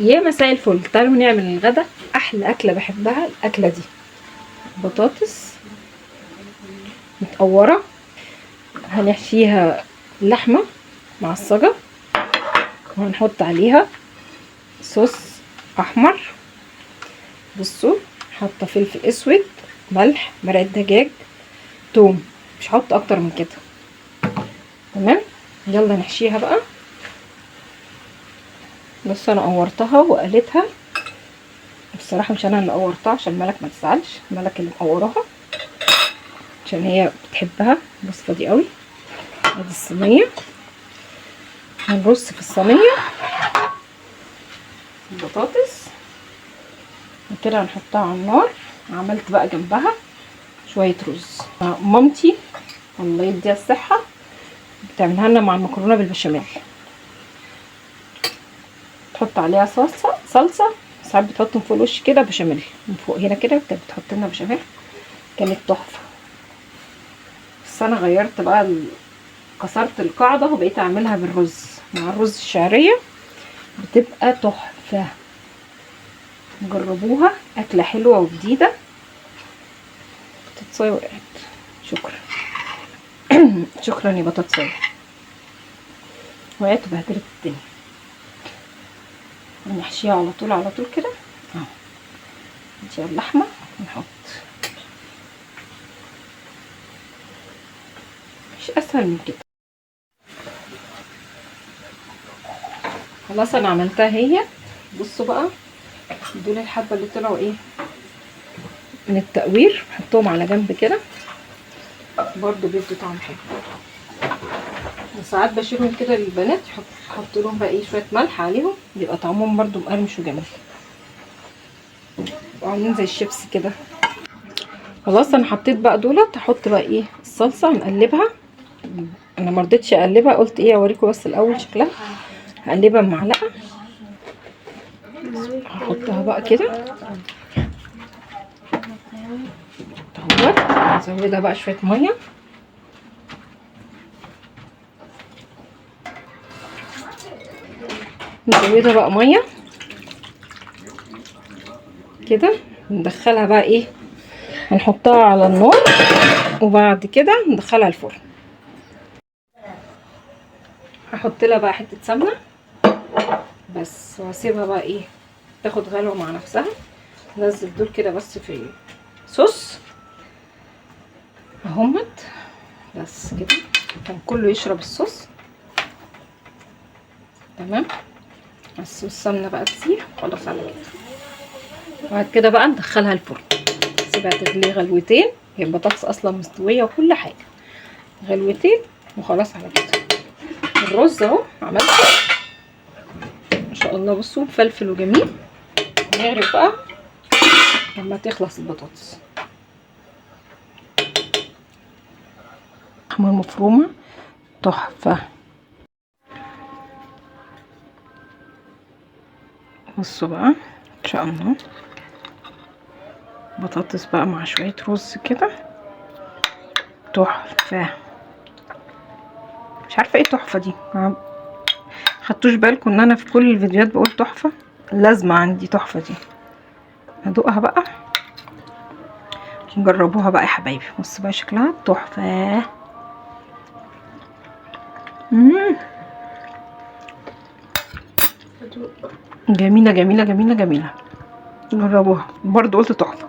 يا مساء الفل. تعالوا نعمل الغدا احلى اكله بحبها، الاكلة دي بطاطس متقوره هنحشيها لحمه معصجه، وهنحط عليها صوص احمر. بصوا، حاطه فلفل اسود، ملح، مرقه دجاج، توم، مش هحط اكتر من كده. تمام، يلا نحشيها بقى. بص، انا قورتها وقلتها. بصراحة مش انا اللي قورتها عشان ملك ما تزعلش، ملك اللي مقوراها عشان هي بتحبها الوصفة دي قوي. ادي الصينية، هنرص في الصينية البطاطس وكده هنحطها على النار. عملت بقى جنبها شوية رز. مامتي الله يديها الصحة بتعملها لنا مع المكرونه بالبشاميل، تحط عليها صلصه، ساعات بتحط من فوق الوش كده بشاميل، من فوق هنا كده بتحط لنا بشاميل، كانت تحفة. بس انا غيرت بقى كسرت القاعدة وبقيت اعملها بالرز، مع الرز الشعرية بتبقى تحفة. جربوها، اكله حلوة وجديدة. بطاطسايه وقعت، شكرا. شكرا يا بطاطسايه، وقعت وبهدلت الدنيا. نحشيها على طول على طول كده اهو. نديها اللحمة ونحط، مش اسهل من كده. خلاص انا عملتها هي. بصوا بقى دول الحبة اللي طلعوا ايه من التقوير، نحطهم على جنب كده، برضو بيدوا طعم حلو. وساعات بشيلهم كده للبنات، احط لهم بقى ايه شوية ملح عليهم، بيبقى طعمهم برضو مقرمش وجميل، بيبقوا عاملين زي الشيبس كده. خلاص انا حطيت بقى دولت. هحط بقى ايه الصلصه، نقلبها. انا ما رضيتش اقلبها، قلت ايه اوريكم بس الاول شكلها. هقلبها بمعلقه، هحطها بقى كده اهوت. نزودها بقى شوية مية. نزودها بقى مية كده، ندخلها بقى ايه، هنحطها على النار وبعد كده ندخلها الفرن. هحط لها بقى حتة سمنه بس، واسيبها بقى ايه تاخد غلوه مع نفسها. نزل دول كده بس في صوص اهمت بس كده، كان كله يشرب الصوص. تمام، بس السمنة بقى تسيح خلاص على كده. بعد كده بقى ندخلها الفرن، سيبها تغلي غلوتين، هي البطاطس اصلا مستوية وكل حاجة، غلوتين وخلاص على كده. الرز اهو عملته ما شاء الله، بصوا مفلفل وجميل. نغرف بقى لما تخلص البطاطس. اللحمة المفرومه تحفة. بصوا بقى ان شاء الله بطاطس بقى مع شوية رز كده تحفة. مش عارفه ايه التحفة دي، ما خدتوش بالكم ان انا في كل الفيديوهات بقول تحفة؟ لازمه عندي تحفة دي. هدوقها بقى، جربوها بقى يا حبايبي. بصوا بقى شكلها تحفة. جميلة جميلة جميلة جميلة، جربوها برضو، قلت تحفة.